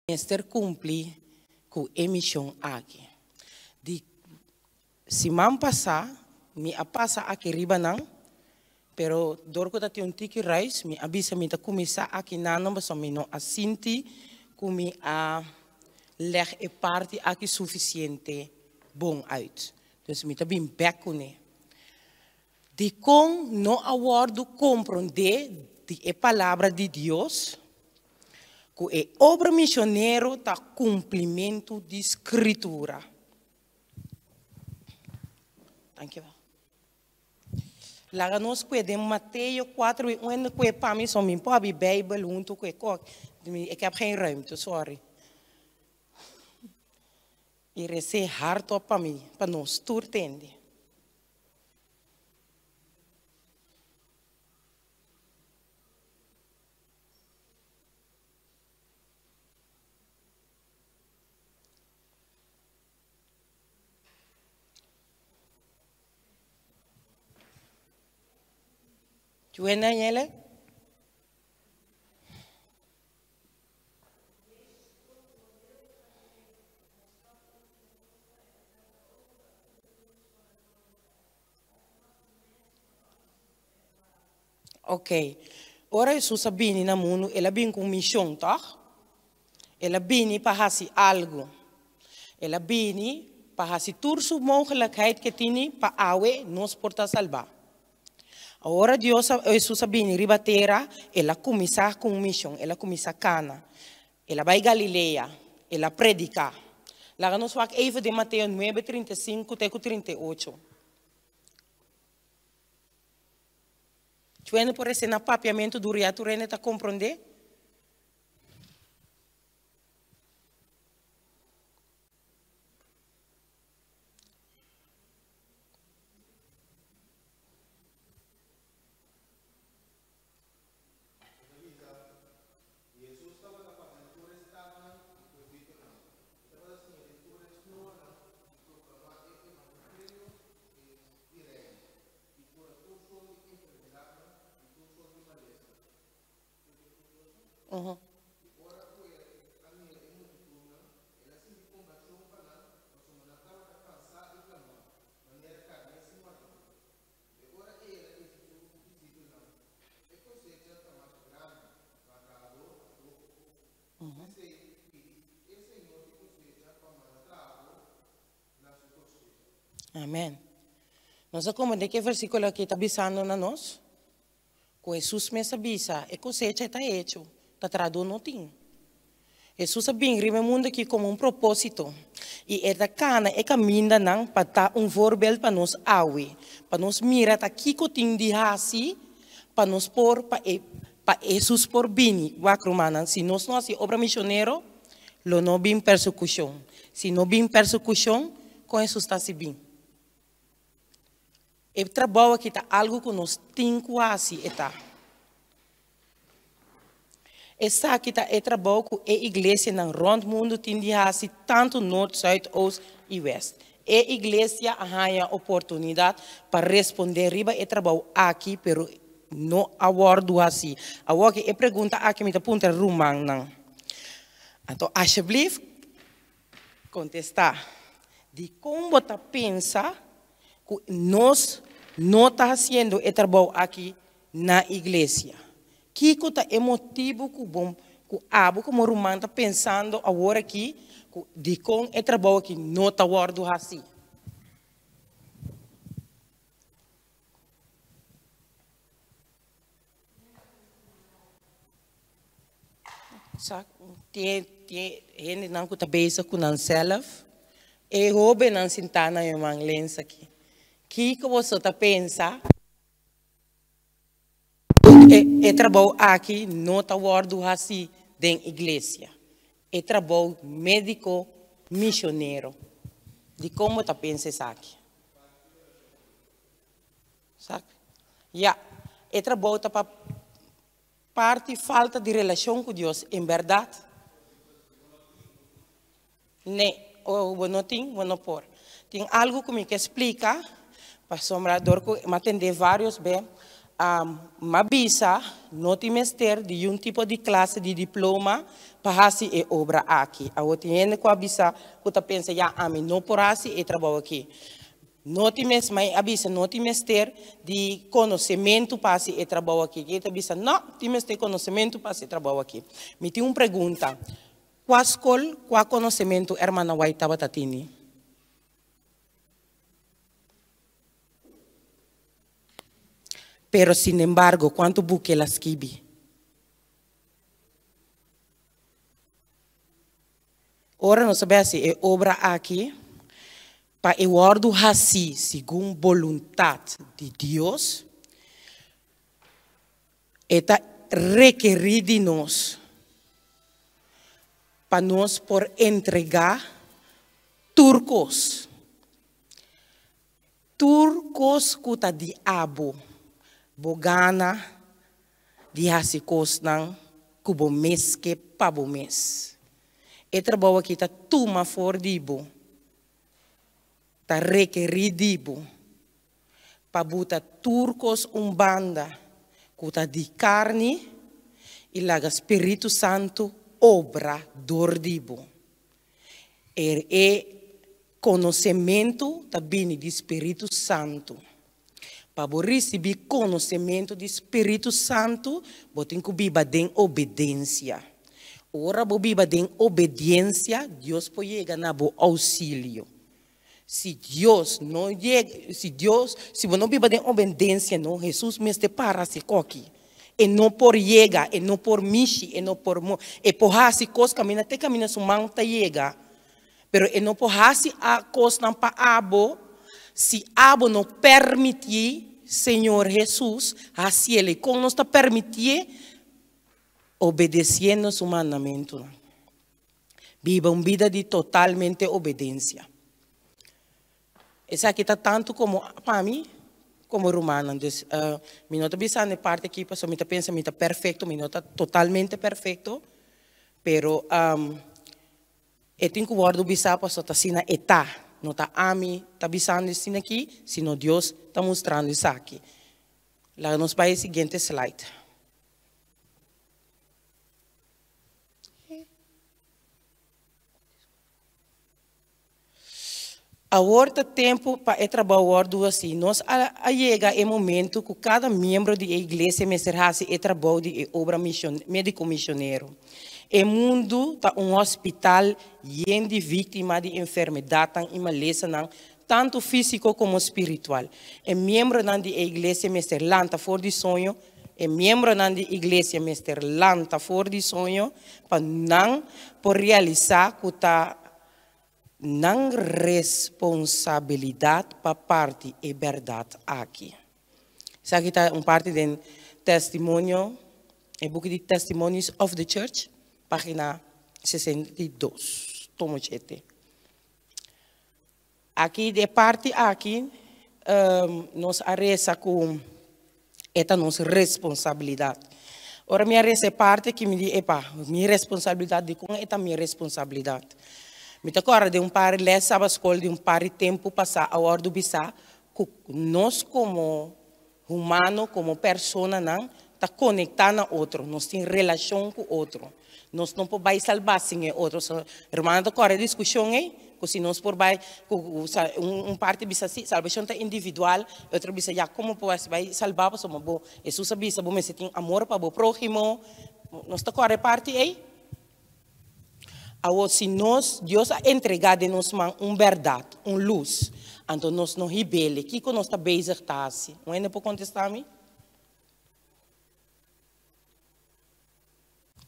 Mester kumpli ku e mishon aki. Di siman pasá mi a pasa aki riba nan, pero dor ku ta tin un tiki ruis mi a bisa mi ta kuminsá aki nan pasobra mi no a sinti ku mi a lèg e parti aki sufisiente bon uit. Dus mi ta bin bèk kuné. Dikon no a wòrdu komprondé di e Palabra di Dios ku e obra misionero ta kumplimentu di Skritura? Dankjewel. Laga nos kue den Mateo 4 i un kue pa mi so mi por abi Bijbel huntu ku e kok. Ik heb geen ruimte, sorry. I res'é hardop pa mi, pa nos tur tende. Juena Yele? Ok. Ora Hesus a bini na mundu, el a bini ku un mishon, tòg? El a bini pa hasi algu. El a bini pa hasi tur su mogelijkheid ke tini pa awe nos por ta salbá. Ora Dios a, Hesus a bini riba tera, el a kuminsá ku un mishon, el a kuminsá kana. El a bai Galilea, el a prediká. Laga nos wak even den Mateo nuebe, 35 te ku 38. Chuende por esei na papiamentu duru ya tur hende ta komprondé. Hesus tabata pasa den tur e stadnan i pueblitonan. E tabata siña den tur e snoanan i proklamá e evangelio di Reino, i kura tur sort di enfermedatnan i tur sort di malesanan. I ora ku el a mira e multitudnan, el a sinti kompashon pa nan pasobra nan tabata kansá i plamá, manera karné sin wardadó. E ora ei el a bisa su disipelnan, E kosecha ta masha grandi, ma trahadó ta poko. P'esei, pidi e Señor di kosecha pa manda trahadó na su kosecha. Amen. Nos a komprendé ku e versíkulo akí ta bisando na nos ku Hesus mes a bisa, E kosecha ta hecho, ta trahadó no tin. Hesus a bin riba e mundu akí komo un propósito, i e ta kana e kamindanan pa ta un voorbeeld pa nos awe, pa nos mira ta kiko tin di hasi pa nos por, pa e, pa Hesus por bini. Wak, rumannan, si nos no hasi obra misionero, lo no bin persekushon. Si no bin persekushon, kon Hesus ta hasi bin? E trabou aki ta algu ku nos tin ku hasi, e ta. Esaki ta e trabou ku e iglesianan rònt mundu tin di hasi, tantu nort, sùit, oost i wèst. E iglesia a haña oportunidat pa respondé riba e trabou aki, pero no a wòrdu hasí. Awor ki e pregunta aki mi ta puntra rumannan. Anto asheblief Kontestá, Dikon bo ta pensa ku nos no ta hasiendo e trabou aki na iglesia? Kiko ta e motibu ku bo ku abo komo ruman ta pensando awor aki ku dikon e trabou aki no ta wòrdu hasí? Sa tin tin hendenan ku ta bezig ku nan sèlf. E hóbennan sintá na e man lens aki. Kiko boso ta pensa e e trabou aki no ta wòrdu hasí den iglesia? E trabou médiko mishonero. Dikon bo ta pensa esaki? Sa? Ya, e trabou ta pa parti falta di relashon ku Dios, en bèrdat? Nee, o bo no tin, bo no por. Tin algu ku mi ke splika, pasobra dor ku mi a tende vários be. M'a bisa, no tin mester di yun tipo di klase di diploma pa hasi e obra aki. Awor tin hende ku a bisa ku ta pensa, ya, ami no por hasi e trabou aki. No tin mes, ma e a bisa, no tin mester di konosementu pa hasi e trabou aki. E ta bisa, no, tin mester konosementu pa hasi e trabou aki. Mi tin un pregunta, Kua skol, kua konosementu Hermana White tabata tini? Pero sinembargo, kuantu buki el a skibi? Ora nos a bai hasi e obra aki, pa e wòrdu hasí segun boluntat di Dios, e ta rekerí di nos pa nos por entregá tur kos. Tur kos ku ta di abo, bo gana di hasi kosnan ku bo mes ke pa bo mes. E trabou aki ta tuma for di bo, ta rekerí di bo pa buta tur kos un banda ku ta di karni i laga Spiritu Santu obra dor di bo. E konosementu ta bini di Spiritu Santu. Pa bo risibí konosementu di Spiritu Santu, bo tin ku biba den obedensia. Ora bo biba den obediensia, Dios por yega na bo ousilio. Si Dios no yega, si Dios, si bo no biba den obedensia no, Hesus mester para hasi koki. E no por yega, e no por mishi, e no por mo, e por hasi kos kaminda te kaminda su man ta yega. Pero e no por hasi a kosnan pa abo si abo no permitié Señor Hesus hasiel. I kon nos ta permitié? Obedesiendo su mandamentunan. Biba un bida di totalmente obedensia. Esaki ta tantu komo pa mi komo rumannan. Dus mi no ta bisando e parti aki pasobra mi ta pensa mi ta perfekto, mi no ta totalmente perfekto, pero E tin ku wòrdu bisá pasobra ta asina e ta. No ta ami ta bisando esina aki, sino Dios ta mustrando esaki. Laga nos bai e siguiente slide. Awor ta tempu pa e trabou wòrdu hasí. Nos a yega e momentu ku kada miembro di e iglesia mester hasi e trabou di e obra médiko misionero. E mundu ta un hospital yen di víktima di enfermedatnan i malesanan, tantu físiko komo spiritual. E miembronan di e iglesia mester lanta for di soño, e miembronan di iglesia mester lanta for di soño pa nan por realisá ku ta Nan responsabilidat pa parti e bèrdat aki. Esaki ta un parti den Testimonio, e buki di Testimonies of the Church, pagina 62, tomo shete. Aki di e parti aki nos a resa ku e ta nos responsabilidat. Ora mi a resa e parti aki mi di epa, mi responsabilidat, dikon e ta mi responsabilidat? Mi ta kòrda den un par di lès saba skol di un par di tempu pasá a wòrdu bisá ku nos komo humano, komo personanan ta konektá na otro, nos tin relashon ku otro. Nos no por bai salbá sin e otro. So, hermano ta kòrda e diskushon ei, ku si nos por bai, ku un parti bisa si, salbashon ta individual, e otro bisa ya, komo por bai salbá pasobra bo, Hesus a bisa bo mester tin amor pa bo próhimo. Nos ta kòrda e parti ei? Awor, si nos, Dios a entregá den nos man un bèrdat, un lus, anto nos no hib'el, kiko nos ta bezig ta hasi? Un hende por kontestá mi?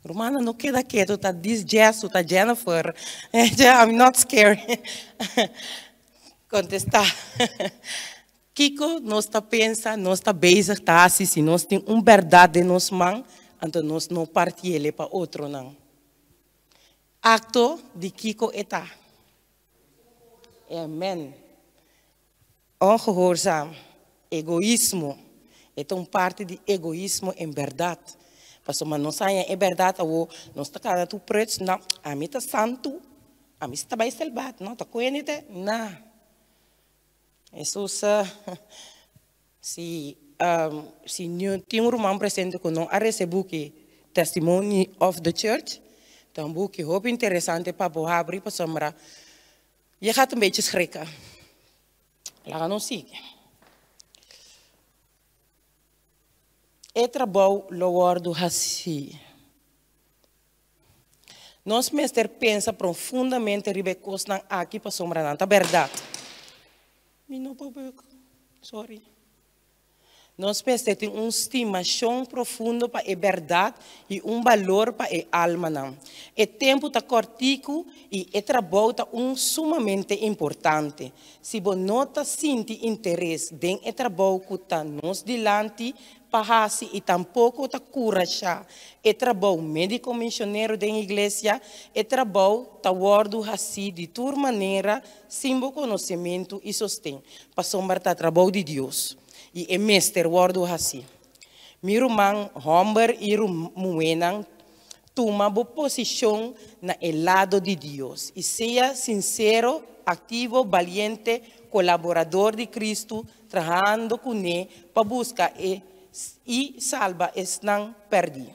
Rumannan no keda ketu ta dis Jesu ta Jennifer I'm not scared Kontestá Kiko nos ta pensa nos ta bezig ta hasi si nos tin un bèrdat den nos man anto nos no partiele pa otronan? Akto di kiko e ta? Amen. Ongehoorzaam, egoismo, e ta un parti di egoismo en bèrdat. Pasobra nos haña e bèrdat awor, nos ta kana tur prets, no, ami ta santu, ami si ta bai selbat, no, ta kuende te, na. Hesus, si. Si tin un ruman presente ku no a rese buki Testimony of the Church, ta un buki hopi interesante pa bo habri pasobra je gaat een beetje schrikken. Laga nos sigui. E trabou lo wòrdu hasí. Nos mester pensa profundamente riba e kosnan aki pasobra nan ta bèrdat. Mi no por buk, sorry. Nos mester tin un stimashon profundo pa e bèrdat i un balor pa e almanan. E tempu ta kòrtiku i e trabou ta un sumamente importante. Si bo no ta sinti interes den e trabou ku ta nos dilanti pa hasi i tampoko ta kurashá e trabou médiko misionero den iglesia, e trabou ta wòrdu hasí di tur manera sin bo konosementu i sosten, pasobra ta trabou di Dios i e mester wòrdu hasí. Mi ruman hòmber i muhénan, tuma bo posishon na e lado di Dios i sea sinsero, aktivo, baliente, kolaborador di Kristu, trahando kuné pa buska e i salba esnan pèrdí.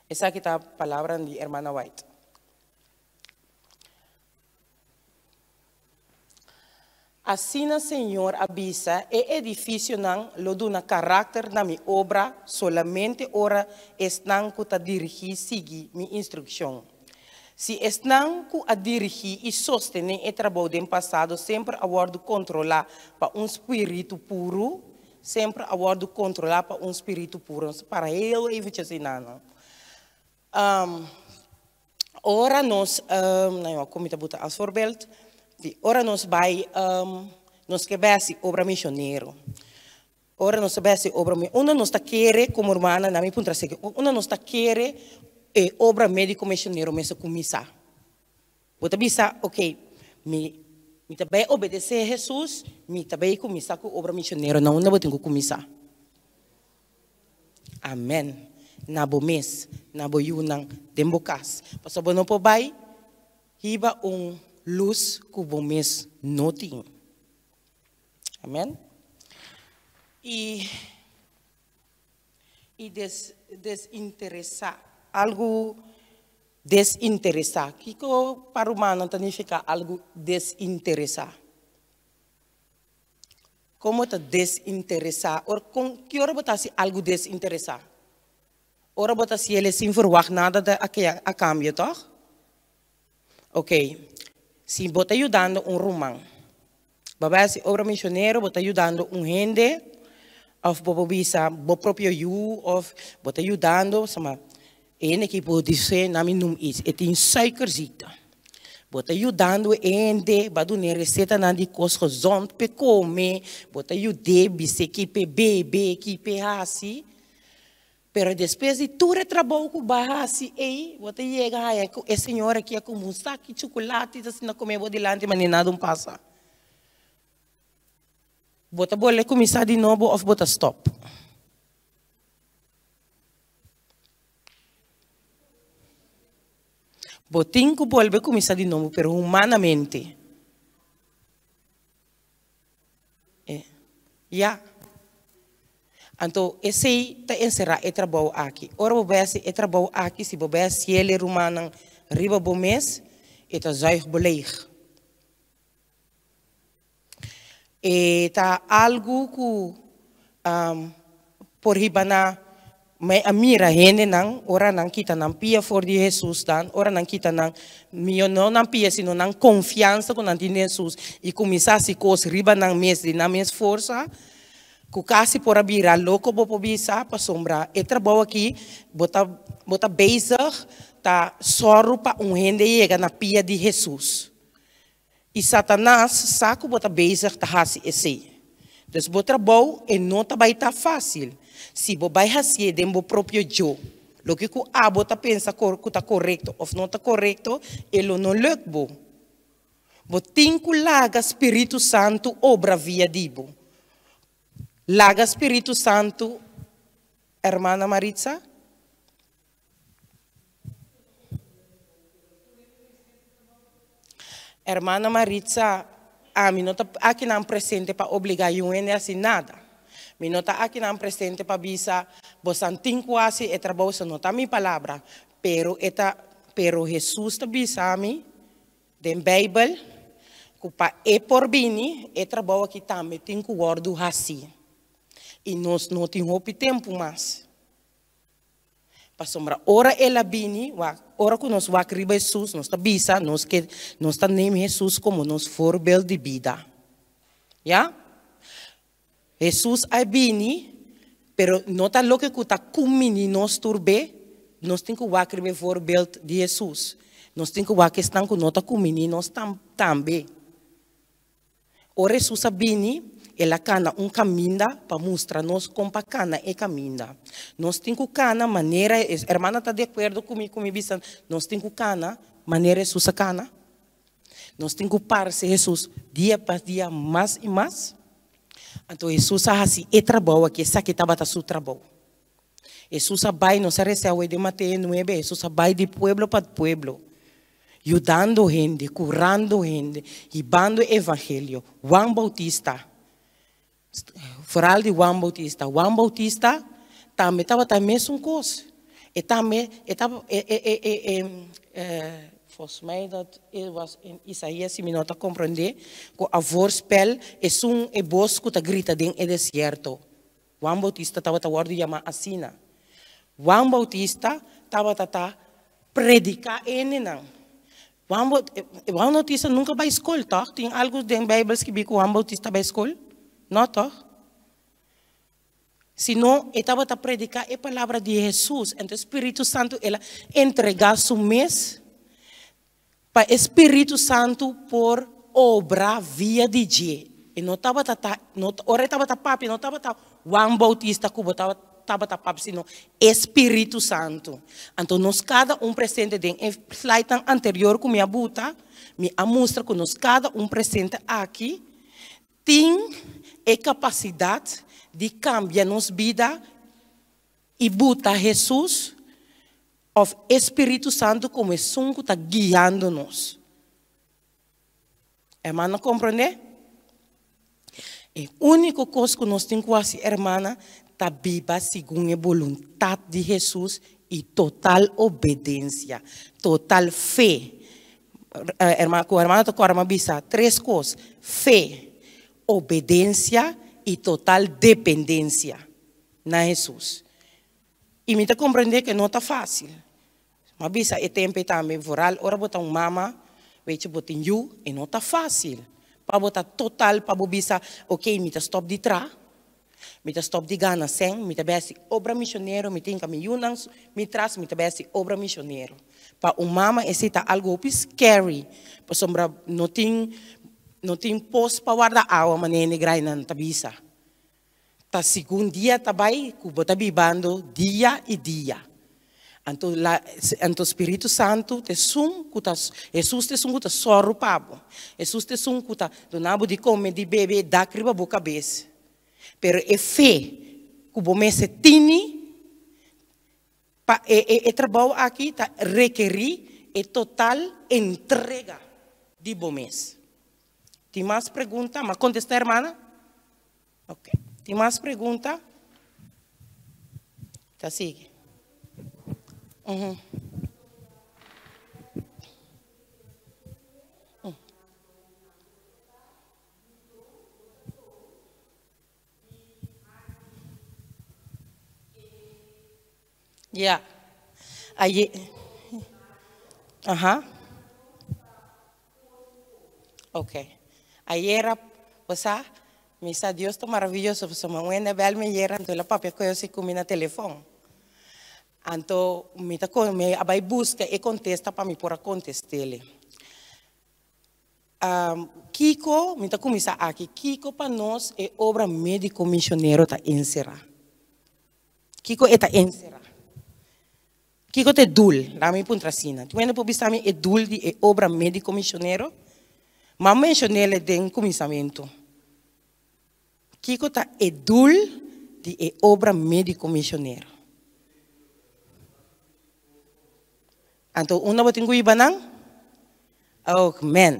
Esaki ta palabranan di Hermana White. Asina Señor a bisa, E edificionan lo duna karakter na mi obra solamente ora esnan ku ta dirigí sigui mi instrukshon. Si esnan ku a dirigí i sostené e trabou den pasado semper a wòrdu kontrolá pa un spiritu puru, semper a wòrdu kontrolá pa un spiritu puru. Nos ta para heel eventjes einan, no? Ora nos, nou ja, kon mi ta buta als voorbeeld? Di ora nos bai, nos ke bai hasi obra misionero. Ora nos ta bai hasi obra, unda nos ta kere komo hermana, nan mi puntra esaki, unda nos ta kere e obra médiko misionero mester kuminsá? Bo ta bisa, ok, mi mi ta bai obedesé Hesus, mi ta bai kuminsá ku obra misionero. Na unda bo tin ku kuminsá? Amèn. Na bo mes, na bo yunan, den bo kas. Pasobra bo no por bai hiba un lus ku bo mes no tin. Amèn. I i des desinteresá, algu desinteresá. Kiko pa rumannan ta nifiká algu desinteresá? Komo ta desinteresá? Ora kon ki ora bo ta hasi algu desinteresá? Ora bo ta hasi el sin verwagt nada de a kambio, tòg? Oké, si bo ta yudando un ruman, bo a bai hasi obra misionero, bo ta yudando un hende, òf bo por bisa bo propio yu, òf bo ta yudando, sama E hende ki por dise na mi num iets, e tin suikerziekte. Bo ta yudando e hende, bo a dun'e resetanan di kos gezond p'e kome, bo ta yud'é bis'é ki p'e bebe, ki p'e hasi. Pero despues di tur e trabou ku bo a hasi ei, bo ta yega haña ku e señora aki a kumpra un saki chukulati ta asina kome bo dilanti ma ni nada un pasa. Bo ta bolbe kuminsá di nobo òf bo ta stòp? Bo tin ku bolbe kuminsá di nobo, pero humanamente. E, ya. Anto esei ta enserá e trabou aki. Ora bo bai hasi e trabou aki, si bo bai hasiel e rumannan riba bo mes, e ta zuig bo leeg. E ta algu ku por hiba na mi a mira hendenan ora nan kita nan pia for di Hesus dan ora nan kita nan mihó no nan pia sino nan konfiansa ku nan tin den Hesus i kuminsá hasi kos riba nan mes di nan mes forsa ku kasi por a bira loko bo por bisa pasobra e trabou aki bo ta bo ta bezig ta sòru pa un hende yega na pia di Hesus. I Satanas sa ku bo ta bezig ta hasi esei. Dus bo trabou e no ta bai ta fásil si bo bai hasié den bo propio djo. Loke ku abo ta pensa ku ta korekto òf no ta korekto, e lo no lùk bo. Bo tin ku laga spiritu santu obra via di bo. Laga spiritu santu, Hermana Maritza. Hermana Maritza, Ami no ta akinan presente pa obligá yu hende hasi nada. Mi no ta akinan presente pa bisa bosan tin ku hasi e trabou, esei no ta mi palabra, pero e ta, pero Hesus ta bisa mi den Beibel ku pa e por bini e trabou aki tambe tin ku wòrdu hasi. I nos no tin hopi tempu mas. Pasobra ora el a bini, wak, ora ku nos wak riba Hesus, nos ta bisa, nos ke, nos ta neem Hesus komo nos voorbeeld di bida. Ya? Hesus a bini, pero no ta loke ku ta kumini nos tur be, nos tin ku wak riba e voorbeeld di Hesus. Nos tin ku wak esnan ku no ta kumini nos tam, tambe. Ora Hesus a bini, el a kana un kaminda pa mustra nos kon pa kana e kaminda. Nos tin ku kana manera, hermana ta di akuerdo ku mi ku mi bisa nos tin ku kana manera Hesus a kana? Nos tin ku parse Hesus dia pa dia mas i mas? Anto Hesus a hasi e trabou aki, esaki tabata su trabou. Hesus a bai, nos a resa awe den Mateo nuebe, Hesus a bai di pueblo pa pueblo, yudando hende, kurando hende, hibando e evangelio. Juan Bautista, foral di Juan Bautista, Juan Bautista tambe tabata e mesun kos. E tambe, e tabata, e, e, e, e, e, volgens mij dat e was in Isaías, si mi no ta komprendé, ku a voorspel esun e bos ku ta grita den e desierto. Juan Bautista tabata wòrdu yamá asina. Juan Bautista tabata ta prediká hendenan. Juan Juan Bautista nunka bai skol, tòg? Tin algu den Beibel skibí ku Juan Bautista bai skol? No, tòg? Sino e tabata prediká e palabra di Hesus. Enton Spiritu Santu el a entregá su mes Pa e Spiritu Santu por obra via di dje. E no tabata ta, no, ora e tabata papia, no tabata Juan Bautista ku bo tabata papia, sino e Spiritu Santu. Anto nos kada un presente den e slide-nan anterior ku mi a buta, mi a mustra ku nos kada un presente aki tin e kapasidat di kambia nos bida i buta Hesus Of e Spiritu Santu komo esun ku ta guiando nos. Hermano komprondé? E úniko kos ku nos tin ku hasi, hermana, ta biba segun e boluntat di Hesus i total obedensia, total fe. Hermano, ku hermano ta kòrda mi a bisa tres kos, fe, obedensia i total dependensia na Hesus. I mi ta komprendé ku e no ta fásil. Mi a bisa e tempu ei tambe, vooral ora bo ta un mama, weet je, bo tin yu, e no ta fásil pa bo ta total pa bo bisa, oké, mi ta stòp di traha, mi ta stòp di gana sèn, mi ta bai hasi obra mishonero, mi tin ka mi yunan mi tras, mi ta bai hasi obra mishonero. Pa un mama esei ta algu hopi scary, pasobra no tin no tin pos pa warda awa manera e negrainan ta bisa. Ta segun dia ta bai ku bo ta bibando dia i dia. Anto la anto Spiritu Santu ta esun ku ta Hesus ta esun ku ta sòru pa bo. Hesus ta esun ku ta duna bo di kome, di bebe, dak riba bo kabes. Pero e fe ku bo mester tini pa e e e trabou aki ta rekerí e total entrega di bo mes. Tin mas pregunta? M'a kontestá hermana? Ok. Tin mas pregunta? Ta sigui. Uhum. Ya. Aye. Aha. Ok. Ayera, bo sa, mi sa Dios ta maraviyoso pasobra un hende a bel mi ayera anto el a papia ku yo ku mi na telefon. Anto mi ta mi a bai buska e kontesta pa mi por a kontest'el. Kiko, mi ta kuminsá aki, kiko pa nos e obra médiko mishonero ta enserá? Kiko e ta enserá? Kiko ta e dul? Laga mi puntra asina. Tin hende por bisa mi e dul di e obra médiko mishonero? M'a menshon'el den kuminsamentu. Kiko ta e dul di e obra médiko mishonero? Anto unda bo tin ku hiba nan? Oh, men.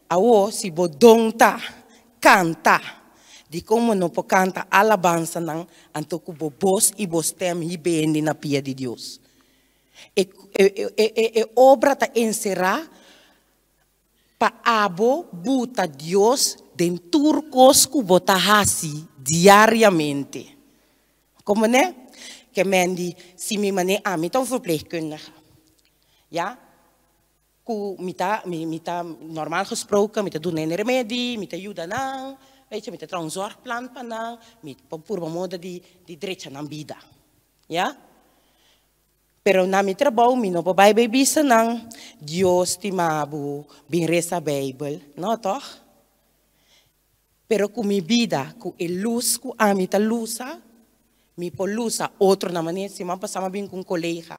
Awo si bo don ta kanta. Dikon bo no por kanta alabansanan anto ku bo bos i bo stèm hiba hende na pia di Dios? E e obra ta enserá pa abo buta Dios den tur kos ku bo ta hasi diariamente. Komprendé? Ke men di, si mi manera ami ta un verpleegkundige, ya, ku mi ta mi mi ta normal gesproken mi ta duna hende remedi, mi ta yuda nan, weet je, mi ta traha un zorgplan pa nan, mi por purba moda di di drecha nan bida, ya. Pero na mi trabou mi no por bai bay bisa nan, Dios stima bo, bin resa Bijbel. No, toch? Pero cu mi bida, cu e luz cu ami ta lusa, mi por lusa otronan. Manera siman pasa mi a bin cu un colega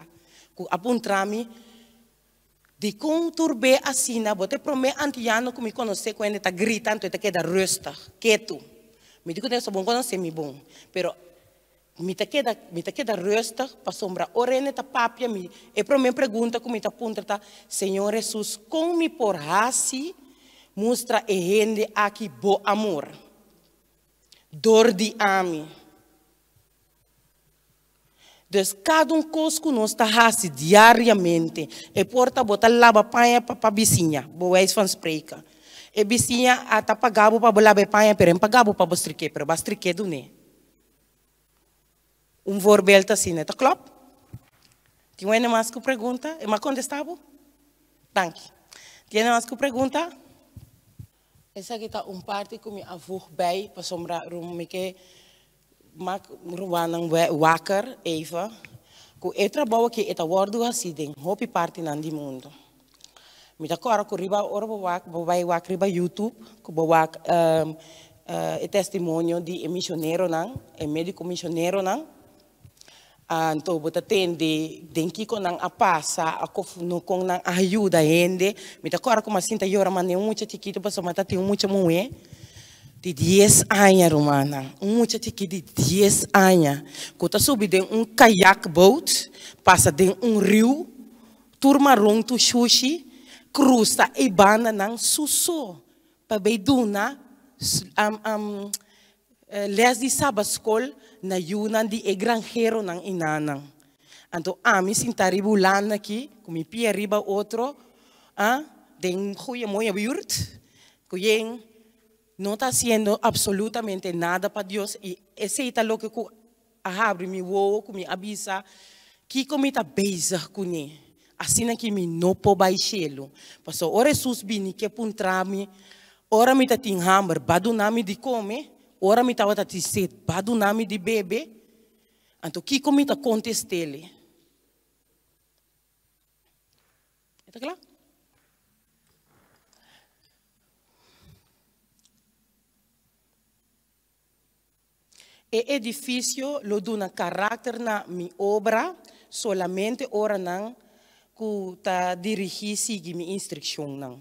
cu a puntra mi, Dicon tur be asina? Bo ta e prome antiano cu mi conoce cu hende ta grita anto e ta keda rustig, ketu. Mi di cu den bo no conoce mi bon, pero Mi ta keda mi ta keda rustig pasobra ora hende ta papia mi e prome pregunta ku mi ta puntra ta, Señor Hesus kon mi por hasi mustra e hende aki bo amor dor di ami? Dus kada un kos ku nos ta hasi diariamente, e por ta bo ta laba paña pa pa bisiña, bo wijs van spreken. E bisiña a ta paga bo pa bo laba e paña pero e no paga bo pa bo strik'é pero bo a strik'é dun'é. Un voorbeeld asina, ta klop? Tin wende mas ku pregunta? E m'a kontestá bo? Danki. Tin hende mas ku pregunta? Esaki ta un parti ku mi a voeg bij pasobra mi ke mak rumannan wakker even ku e trabou aki e ta wòrdu hasi den hopi partinan di mundu. Mi ta kòrda ku riba ora bo wak bo bai wak riba youtube ku bo wak e testimonio di e misioneronan e mediko misioneronan anto bo ta tende den kiko nan a pasa kon nan a yuda hende mi ta kòrda ku mi a sinta yora manera un mucha chikitu pasobra mi ta tin un mucha muhé di dies aña rumannan un mucha chikit di dies aña ku ta subi den un kayak boat pasa den un riu. Tur maron tur shushi krusa e bandanan su so pa bay duna les di sabatskol na yunan di e granheronan i nannan. Anto ami sinta riba Hulanda aki ku mi pia riba otro den goeie mooie buurt ku yen no ta hasiendo absolutamente nada pa Dios i esei ta loke ku A habri mi wowo ku mi a bisa, Kiko mi ta bezig kuné? Asina ki mi no por bai shelu. Pasobra ora Hesus bini ke puntra mi, Ora mi ta tin hamber, ba duna mi di kome? Ora mi tabata tin set, ba duna mi di bebe? Anto kiko mi ta kontest'El? E ta kla? E edifisio lo duna karakter na mi obra solamente ora nan ku ta dirigí sigui mi instrukshonnan.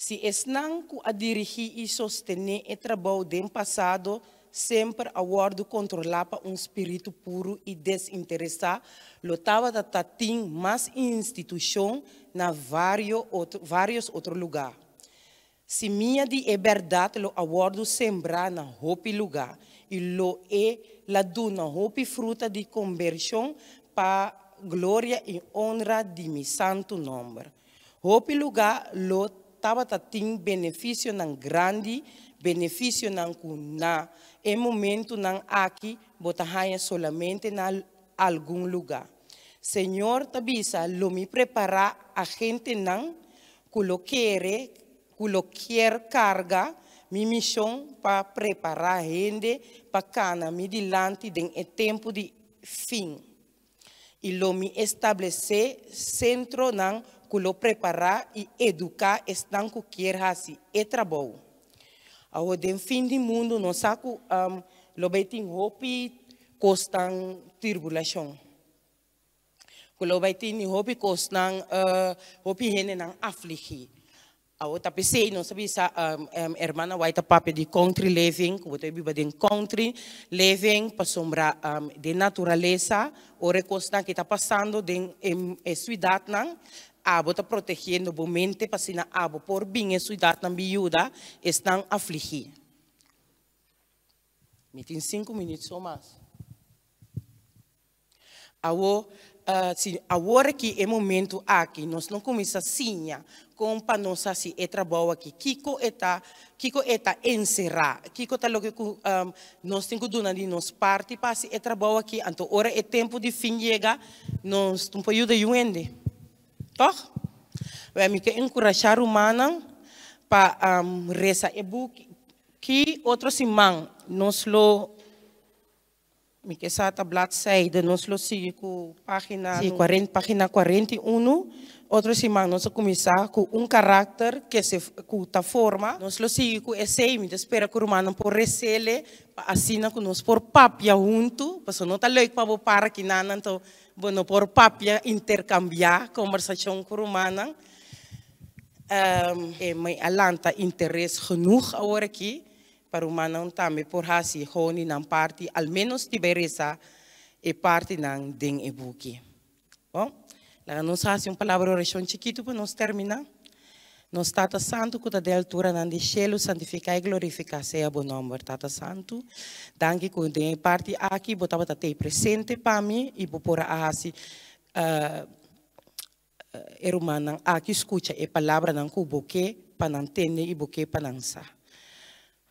Si esnan ku a dirigí i sostené e trabou den pasado semper a wòrdu kontrolá pa un spiritu puru i desinteresá, lo tabata ta tin mas institushon na vários otro lugá. Simia di e bèrdat lo a wòrdu sembrá na hopi lugá, i lo e la duna hopi fruta di kombershon pa gloria i onra di mi santu nòmber. Hopi lugá lo tabata tin benefisionan grandi, benefisionan ku na e momentunan aki bo ta haña solamente na algun lugá. Señor ta bisa, Lo mi prepará agentenan ku lo kere, ku lo kier karga mi mishon pa prepará hende pa kana mi dilanti den e tempu di fin. I lo mi establesé sentronan ku lo prepará i eduká esnan ku kier hasi e trabou. Awor den fin di mundu nos sa ku lo bai tin hopi kosnan turbulashon. Ku lo bai tin hopi kosnan, hopi hendenan afligí. Awor ta p'esei nos ta bisa hermana White ta papia di country living, ku bo ta biba den country living pasobra den naturalesa ora e kosnan aki ta pasando den e siudatnan abo ta protegiendo bo mente pa asina abo por bin e siudatnan bin yuda esnan afligí. Mi tin 5 minüt so mas. Awor, si awor aki e momento aki nos no kuminsá siña kon pa nos hasi e trabou aki, kiko e ta, kiko e ta enserá, kiko ta loke ku nos tin ku duna di nos parti pa hasi e trabou aki, anto ora e tempu di fin yega nos no por yuda yu hende. Tòg? Wèl, mi ke enkurashá rumannan pa resa e buki. Ki otro siman nos lo. Mi ke sa ta bladzijde, nos lo sigui ku pagina, sí, pagina 41. Otro siman nos a kuminsá ku un karakter ke se ku ta forma. Nos lo sigui ku esei, mi ta spera ku rumannan por resele pa asina ku nos por papia huntu, pasobra no ta leuk pa bo para kinanan anto bo no por papia, interkambiá kombersashon ku rumannan. E mi a lanta interes genoeg awor aki Pa rumannan tambe por hasi honi nan parti, al ménos di bai resa e partinan den e buki. Bon, laga nos hasi un palabra di orashon chikitu pa nos terminá. Nos Tata Santu ku ta den alturanan di shelu, santifiká i glorifiká sea bo nòmber. Tata Santu, danki ku den e parti aki bo tabata tei presente pa mi i bo por a hasi E rumannan aki skucha e palabranan ku bo ke pa nan tende i bo ke pa nan sa.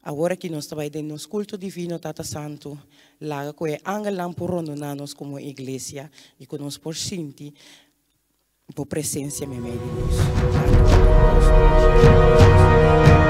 Awor aki nos ta bai den nos kulto divino, Tata Santu, laga ku e angelnan por rondoná nos komo iglesia i ku nos por sinti bo presensia meimei di nos. Danki pa tur kos.